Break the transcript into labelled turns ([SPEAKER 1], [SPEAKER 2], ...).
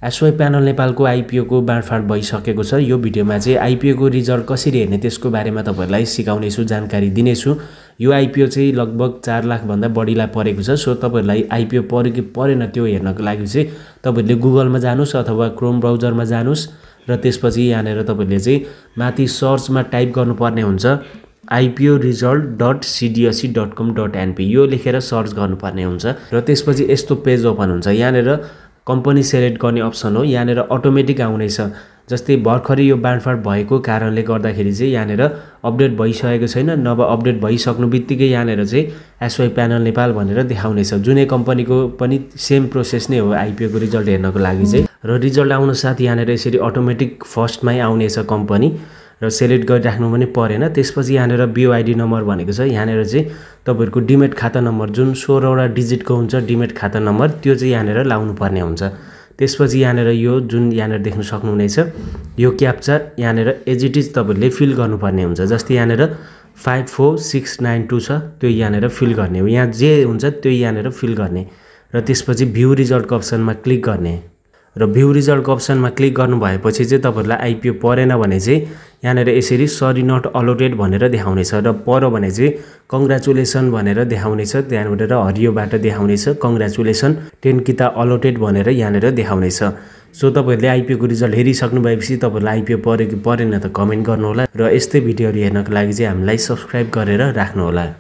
[SPEAKER 1] SY panel नेपालको IPO को बाँडफाँड भइसकेको छ। यो भिडियोमा चाहिँ आइपिओ को रिजल्ट कसरी हेर्ने त्यसको बारेमा तपाईहरुलाई सिकाउनेछु, जानकारी दिनेछु। यो आइपिओ चाहिँ लगभग 4 लाख भन्दा बढीलाई परेको छ। सो तपाईहरुलाई आइपिओ पर्यो कि परेन त्यो हेर्नको लागि चाहिँ तपाईहरुले गुगलमा जानुस् अथवा क्रोम ब्राउजरमा जानुस् र त्यसपछि यहाँनेर तपाईहरुले चाहिँ माथि सर्चमा टाइप गर्नुपर्ने हुन्छ iporesult.cdsc.com.np यो लेखेर सर्च गर्नुपर्ने हुन्छ र त्यसपछि यस्तो पेज ओपन हुन्छ। यहाँनेर कम्पनी सेलेक्ट गर्ने अप्सन हो। यहाँनेर अटोमेटिक आउनेछ। जस्तै भर्खरै यो बाँडफाँड भएको कारणले गर्दाखेरि चाहिँ यहाँनेर अपडेट भइसकेको छैन, नभए अपडेट भइसक्नु बित्तिकै यहाँनेर चाहिँ एसवाई प्यानल नेपाल भनेर देखाउनेछ। जुनै कम्पनीको पनि सेम प्रोसेस नै हो आइपिओ को रिजल्ट हेर्नको लागि चाहिँ। र रिजल्ट आउन साथ यहाँनेर यसरी अटोमेटिक फर्स्टमै आउनेछ कम्पनी र सेलेक्ट गरिराख्नु पनि परेन। त्यसपछि यहाँनेर बिओआइडी नम्बर भनेको छ। यहाँनेर चाहिँ तपाईहरुको डिमेट खाता नम्बर जुन 16 वटा डिजिटको हुन्छ डिमेट खाता नम्बर त्यो चाहिँ यहाँनेर लाउनु पर्ने हुन्छ। त्यसपछि यहाँनेर यो जुन यहाँनेर देख्न सक्नुहुनेछ यो क्याप्चा यहाँनेर एज इट इज तपाईहरुले फिल गर्नुपर्ने हुन्छ। जस्तै यहाँनेर 54692 छ त्यो यहाँनेर फिल गर्ने हो। यहाँ जे हुन्छ त्यो यहाँनेर फिल गर्ने र त्यसपछि भ्यू रिजल्टको अप्सनमा क्लिक गर्ने र भ्यू रिजल्टको अप्सनमा क्लिक गर्नु भएपछि चाहिँ तपाईहरुलाई आइपिओ परेन भने चाहिँ यहाँनेर यसरी सरी नट अलोटेड भनेर देखाउनेछ र पर्यो भने चाहिँ कंग्रेचुलेसन भनेर देखाउनेछ। त्यहाँबाट हरियोबाट देखाउनेछ कंग्रेचुलेसन 10 किता अलोटेड भनेर यहाँनेर देखाउनेछ। सो तपाईहरुले आइपिओ को रिजल्ट हेरिसक्नु भएपछि तपाईहरुलाई आइपिओ पर्यो कि परेन त कमेन्ट गर्नु होला र यस्तै भिडियोहरु हेर्नको लागि चाहिँ हामीलाई सब्स्क्राइब गरेर राख्नु होला।